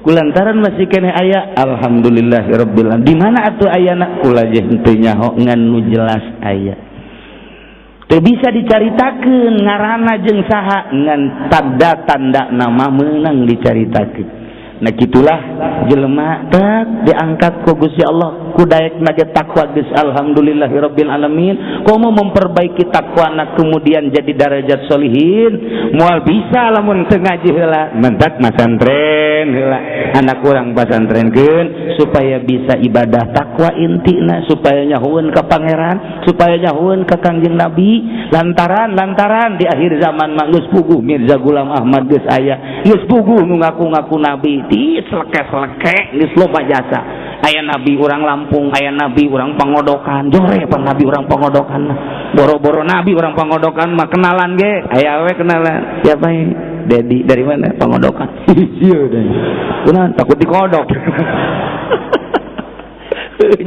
Kulantaran masih keneh aya, alhamdulillahirabbil alamin. Di mana atuh ayana? Kula je henteu nyaho, ngan nu jelas aya. Teu bisa dicaritakeun ngaranna jeung saha, ngan tanda-tanda nama meunang dicaritakeun. Nah, gitulah jelema tak diangkat ku Gusti Allah ku daek nage takwa geus alhamdulillahirabbil alamin. Komo memperbaiki takwana kemudian jadi darajat solihin, moal bisa lamun teu ngaji heula. Mentak masantren. Pesantren heula, anak urang pasantrenkeun supaya bisa ibadah takwa intina, supaya nyahueun ka Pangeran, supaya nyahueun ka Kangjeng Nabi. Lantaran lantaran di akhir zaman mah geus puguh Mirza Ghulam Ahmad geus aya, geus puguh nu ngaku-ngaku nabi ti seleke-seleke geus loba jasa. Aya nabi urang Lampung, aya nabi urang Pangodokan, jore pan nabi urang Pangodokan. Boro-boro nabi urang Pangodokan mah kenalan ge aya we kenalan. Siapa ini? Dedi dari mana? Pangodokan. Iya deh. Kunaon takut dikodok.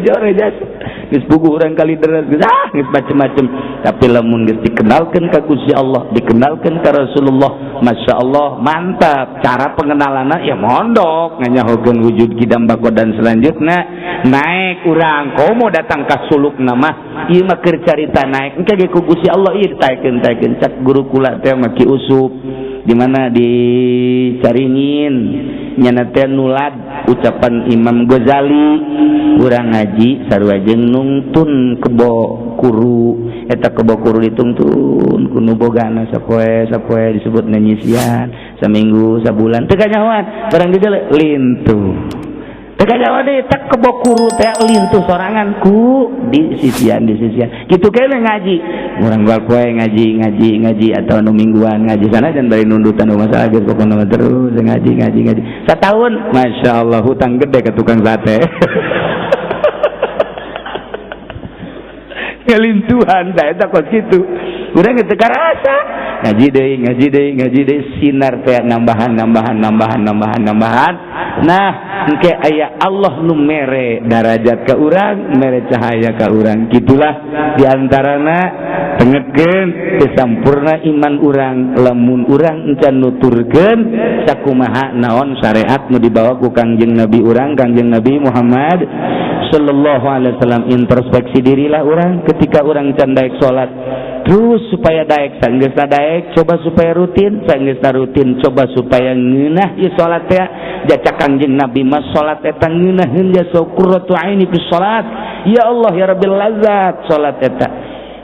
Jore jasa. Geus puguh urang Kalideres geus ah geus macem-macem. Tapi lamun geus dikenalkeun ka Gusti Allah, dikenalkeun ka Rasulullah, Masya Allah, mantap. Cara pengenalanna ya mondok, nganyahokeun wujud kidam bako dan selanjutnya naik urang komo datang ka suluk nama ieu mah keur carita naik engke ge ku Gusti Allah ieu ditaekeun-taekeun. Cak guru kula teh mah Ki Usup di mana di Caringin nyana teh nulad ucapan Imam Ghazali, urang ngaji sarua jeung nungtun kebo kuru. Eta kebo kuru ditungtun ku nu bogana sapoe sapoe, disebut nyisian saminggu sabulan teu kanyahoan, barang di lintuh teu kanyahoan deui. Tak kebo kuru teh lintuh sorangan ku di sisian, di sisian kitu kene ngaji urang bal poe ngaji ngaji ngaji atau nu mingguan ngaji sana dan bari nundutan masalah geus pokona terus ngaji ngaji ngaji satahun, Masya Allah, hutang gede ke tukang sate ngelintuhan. Tah eta kos kitu urang teu karasa ngaji deui ngaji deui ngaji deui, sinar teh nambahan nambahan nambahan nambahan nambahan. Nah engke aya Allah nu mere darajat ka urang, mere cahaya ka urang. Kitulah diantarana tengetkeun teu sampurna iman urang lamun urang encan nuturkeun sakumaha naon syariat nu dibawa ku Kangjeng Nabi urang, Kangjeng Nabi Muhammad sallallahu alaihi wasallam. Introspeksi dirilah urang ketika urang can daek salat, terus supaya daek, sanggeusna daek coba supaya rutin, sanggeusna rutin coba supaya ngeunah ieu salat teh. Jacak Kangjeng Nabi mah salat eta ngeunaheun jasa qurratu aini fi salat. Ya Allah ya Rabbil lazat salat eta.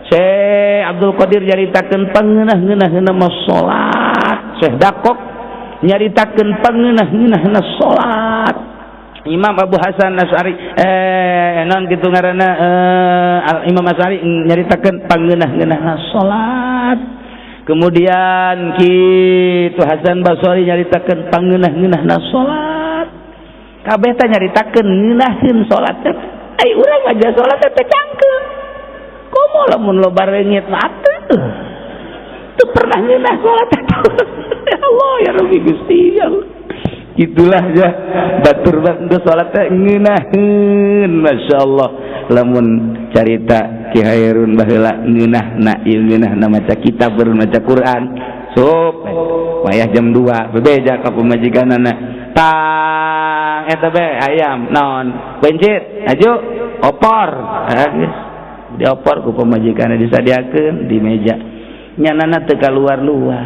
Syekh Abdul Qadir nyaritakeun pangeunah-ngeunaheunna mah salat. Syekh Dakok nyaritakeun pangeunah-ngeunaheunna salat. Imam Abu Hasan Asy'ari non kitu ngaranna Imam Asy'ari nyaritakeun pangeunah-ngeunaheunna salat. Kemudian kitu Hasan Basri nyaritakeun pangeunah-ngeunaheunna salat. Kabeh teh nyaritakeun ngeunaheun salat teh. Ai urang aja salat teh cangkeung. Komo lamun loba reungit mah atuh. Teu pernah ngeunah salat teh. Ya Allah ya Rabbi Gusti ya Allah. Itulah ya batur bantu salat teh ngeunaheun, Masya Allah. Lamun carita Ki Hairun baheula ngeunahna ieu ngeunahna maca kitab maca Quran sup wayah jam 2 bebeja ka pamajikanana tang eta be ayam naon pencit aju opor diopor ku pamajikanna disadiakeun di meja nyanana teu kaluar-luar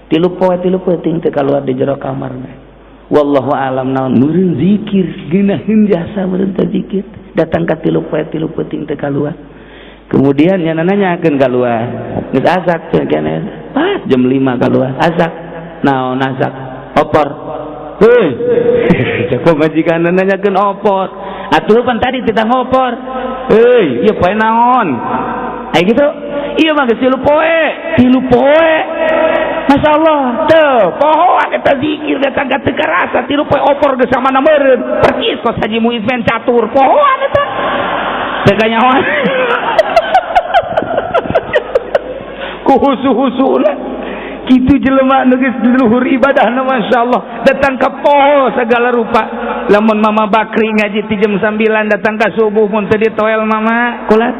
tilu poe tilu peuting teu kaluar di jero kamarna. Wallahu alam naon meureun zikir geunaheun jasa meureun teh zikir datang ka tilu poe tilu peuting teu kaluar. Kemudian nyanana nyakeun kaluar geus asak teh keneh pas jam 5 kaluar asak naon asak opor heuy cek pamajikanna nanyakeun opor atuh pan tadi titah ngopor heuy ieu poe naon ai kitu ieu mah geus tilu poe Masya Allah teu pohoan eta zikir datang ka teu karasa tilu poe opor geus samana meureun percis kos Haji Muiz main catur pohoan eta teu kanyahoan ku husu-husuna kitu jelema nu geus luhur ibadahna Masya Allah datang ka poho segala rupa. Lamun Mama Bakri ngaji ti jam 9 datang ka subuh mun teu ditoel mama kulat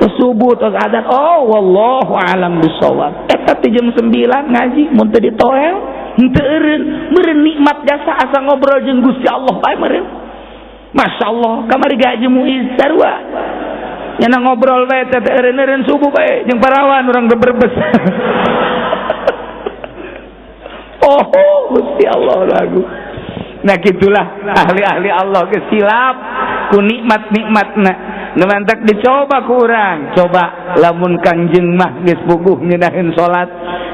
tos subuh tos adzan oh wallahu alam bisawab eta ti jam 9 ngaji mun teu ditoel henteu eureun meureun nikmat jasa asa ngobrol jeung Gusti Allah bae meureun Masya Allah kamari gaji Muiz sarua nyana ngobrol bae teh eureun-eureun subuh bae jeung parawan urang berbes. Oh Gusti Allah lagu. Nah gitulah ahli-ahli Allah geus silap ku nikmat-nikmatna. Nu mantak dicoba ku urang. Coba lamun Kangjeng mah geus puguh ngeunaheun salat.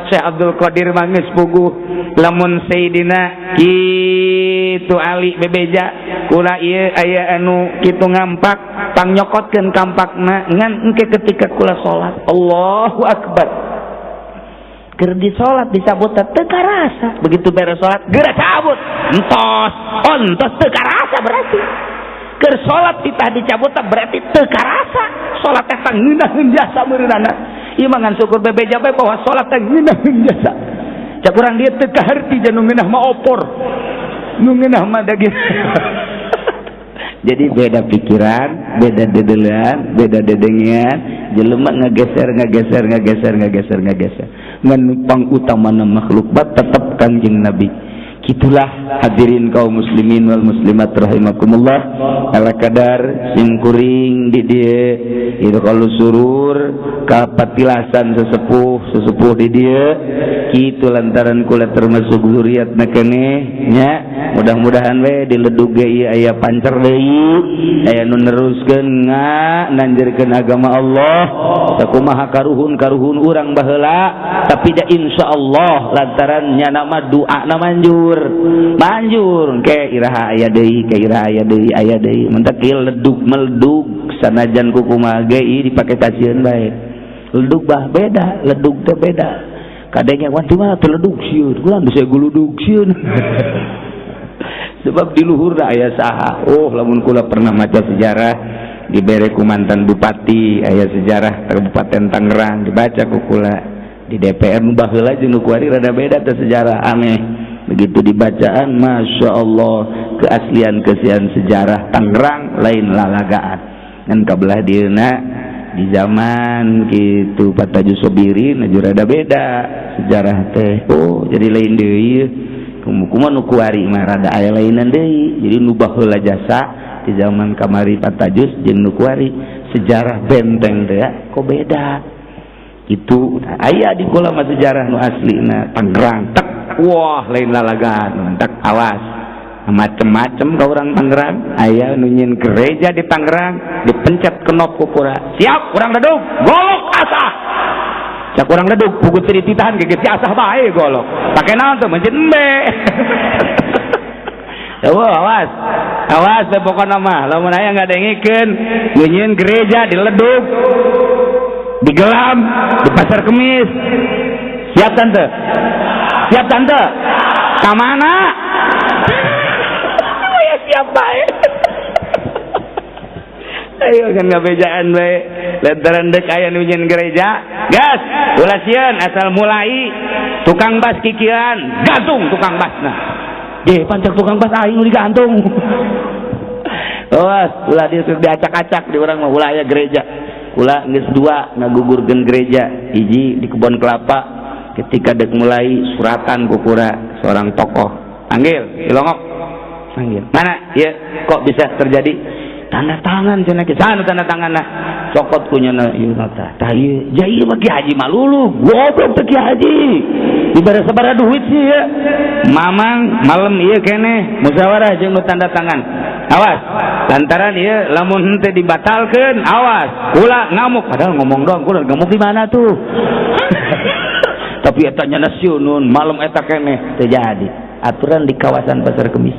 Syekh Abdul Qadir mah geus puguh lamun Sayyidina kitu Ali bebeja kula ieu aya anu kitu ngampak pangnyokotkeun kampakna ngan engke ketika kula salat Allahu akbar keur di salat dicabut teu karasa begitu beres salat geura cabut entos entos teu karasa berarti keur salat titah dicabut berarti teu karasa salat teh ngeunaheun jasa meureunana ieu mah ngan syukur bebeja bae bahwa salat teh ngeunaheun jasa cak urang dieu teu kaharti jeung nu ngeunah mah opor nu ngeunah mah daging. Jadi beda pikiran, beda dedelean, beda dedengean, jelema ngageser ngageser ngageser ngageser ngageser. Ngan pang utamana makhluk bat tetep Kangjeng Nabi. Kitulah hadirin kaum muslimin wal muslimat rahimakumullah. Ala kadar simkuring di dieu itu kalau surur kapatilasan sesepuh sesepuh di dieu kitu lantaran kula termasuk zuriat keneh nya mudah-mudahan we diledug ge ieu aya pancer deui aya nu neruskeun nanjerkeun agama Allah sakumaha karuhun-karuhun urang baheula tapi da insyaallah lantaran nya nama doana manjur manjur ke iraha aya deui ke iraha aya deui aya deui mentak ieu ledug meledug sanajan kukumaha ge ieu dipake kasieun bae ledug bah beda ledug teh beda kadangnya wah di mana teh ledug sieun kula bisa guludug sieun sebab di luhur aya saha oh lamun kula pernah maca sejarah dibere ku mantan bupati aya sejarah Kabupaten Tangerang dibaca ku kula di DPR nu baheula jeung nu kuari rada beda teh sejarah aneh begitu dibacaan Masya Allah keaslian keaslian sejarah Tangerang lain lalagaan ngan kabelah dieuna di zaman gitu Pataju Sobirin aju rada beda sejarah teh oh jadi lain deui kumaha nu kuari mah rada aya lainan deui jadi nu baheula jasa di zaman kamari Patajus jeung nu kuari sejarah benteng teh kok beda itu aya di kula mah sejarah nu aslina Tangerang tek wah lain lalagaan tek awas macem-macem ka urang Tangerang aya nu nyieun gereja di Tangerang dipencet kenop ku kura siap urang ledug golok asah cak urang ledug pugut teu dititahan ge geus asah bae golok pake naon tuh mencet embe. Wah, awas awas teh pokona mah lamun aya ngadengikeun nu nyieun gereja di ledug digelam di Pasar Kemis siap tante siap tante ka mana ya siap bae ayo kan ngabejaan bae lantaran dek aya nu nyieun gereja gas ulah sieun asal mulai tukang bas kikian gantung tukang basna ge pancak tukang bas aing nu digantung awas ulah dia diacak-acak di urang mah ulah aya gereja kula geus dua ngagugurkeun gereja hiji di kebon kelapa ketika dek mulai suratan kukura seorang tokoh panggil cilongok panggil mana ya kok bisa terjadi tanda tangan cenah ke sana tanda tanganna cokot ku nyana ieu nota tah ieu ja ieu mah Ki Haji malulu goblok teh Ki Haji dibere sabaraha duit sih ya mamang malam ieu keneh musyawarah jeung nu tanda tangan awas lantaran ieu lamun henteu dibatalkeun awas kula ngamuk padahal ngomong doang kula ngamuk di mana tuh tapi eta nyana siunun malam eta keneh teu jadi aturan di kawasan Pasar Kemis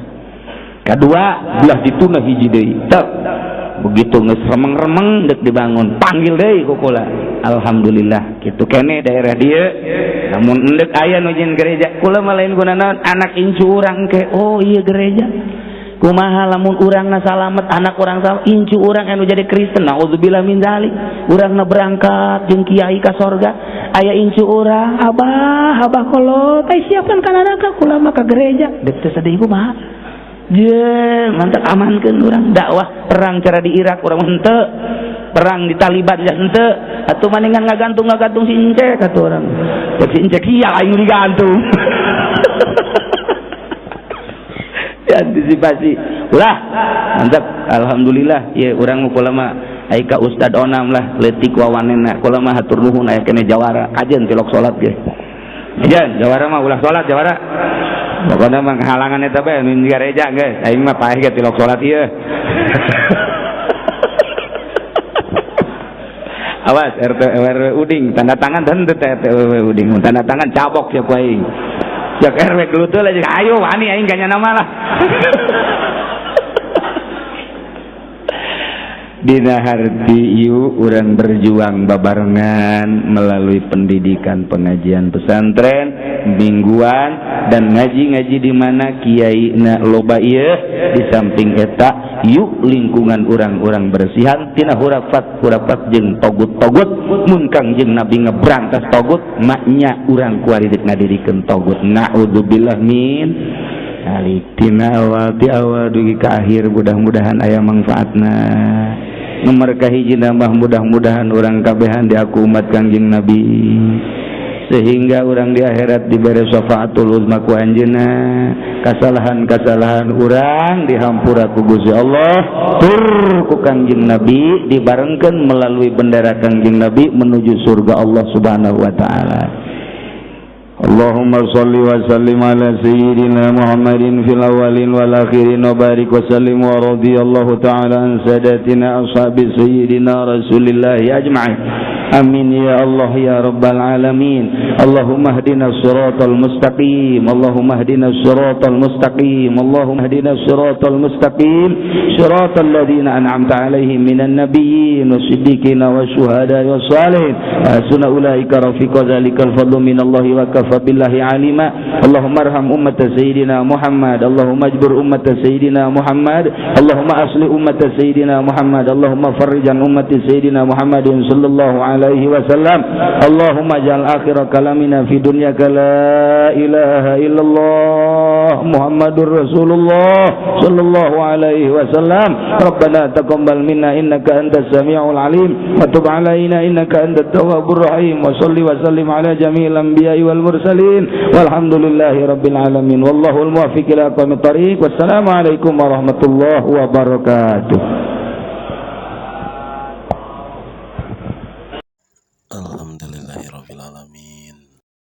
kedua belah dituna hiji deui tek begitu geus remeng-remeng deuk dibangun panggil deui ku kula alhamdulillah kitu keneh daerah dieu lamun endek aya nu nyieun gereja kula mah lain gunana anak incu urang ke oh iya gereja kumaha lamun urangna salamet anak urang salamet incu urang anu jadi Kristen naudzubillah min dzalik urangna berangkat jeung kiai ka sorga aya incu urang abah abah kolot ai siapkan ka neraka kula mah ka gereja deuk teu sedih kumaha je mantap amankeun urang dakwah perang cara di Irak urang henteu perang di Taliban ya henteu atuh maningan ngagantung si Incek atuh urang cek si Incek sia aing digantung antisipasi ulah mantap alhamdulillah ya urang mah kula mah ai ka Ustad Onam lah leutik wawanena kula mah hatur nuhun aya keneh jawara kajen tilok salat ge kajen jawara mah ulah salat jawara pokona mah halangan eta bae nu gereja geus aing mah paeh ge tilok salat ieu. Awas RT RW Uding tanda tangan dan RT RW Uding tanda tangan cabok ya ku aing. Jak RW gelutul aja ayo wani aing ganya nama lah. Dina harti yuk urang berjuang babarengan melalui pendidikan pengajian pesantren mingguan dan ngaji-ngaji di mana kiai na loba ieu di samping eta yuk lingkungan urang-urang bersihan tina hurafat-hurafat jeung togut-togut mun Kangjeng Nabi ngebrantas togut maknya urang kuari deuk ngadirikeun togut naudzubillah min alik. Tina awal ti awal dugi ka akhir mudah-mudahan aya manfaatna. Nomor kahiji nambah mudah-mudahan urang kabehan diaku umat Kangjeng Nabi sehingga urang di akhirat diberi syafaatul uzma ku anjeunna, kasalahan-kasalahan urang dihampura ku Gusti Allah tur ku Kangjeng Nabi dibarengkeun melalui bendera Kangjeng Nabi menuju surga Allah Subhanahu wa taala. Allahumma salli wa sallim ala sayyidina Muhammadin fil awwalin wal akhirin wa barik wa sallim wa radiyallahu ta'ala an sadatina ashabi sayyidina Rasulillahi ajma'in. Amin ya Allah ya Rabbal alamin. Allahumma hdina siratal mustaqim. Allahumma hdina siratal mustaqim. Allahumma hdina siratal mustaqim. Siratal ladzina an'amta alaihim minan nabiyyin wasiddiqina wasyuhada'i wassalihin. Hasuna ulaika rafiqa dzalikal fadlu minallahi wa kafa billahi alima. Allahumma arham ummata sayyidina Muhammad. Allahumma ajbur ummata sayyidina Muhammad. Allahumma asli ummata sayyidina Muhammad. Allahumma farrijan ummati sayyidina Muhammadin sallallahu alaihi wasallam. Allahumma ja'al akhira kalamina fi dunyaka la ilaha illallah Muhammadur Rasulullah sallallahu alaihi wasallam. Rabbana taqabbal minna innaka antas samiul alim wa tub alaina innaka antat tawwabur rahim wa salli wa sallim ala jami'il anbiya'i wal mursalin walhamdulillahi rabbil alamin. Wallahul muwaffiq ila aqwamit thariq. Wassalamu alaikum warahmatullahi wabarakatuh.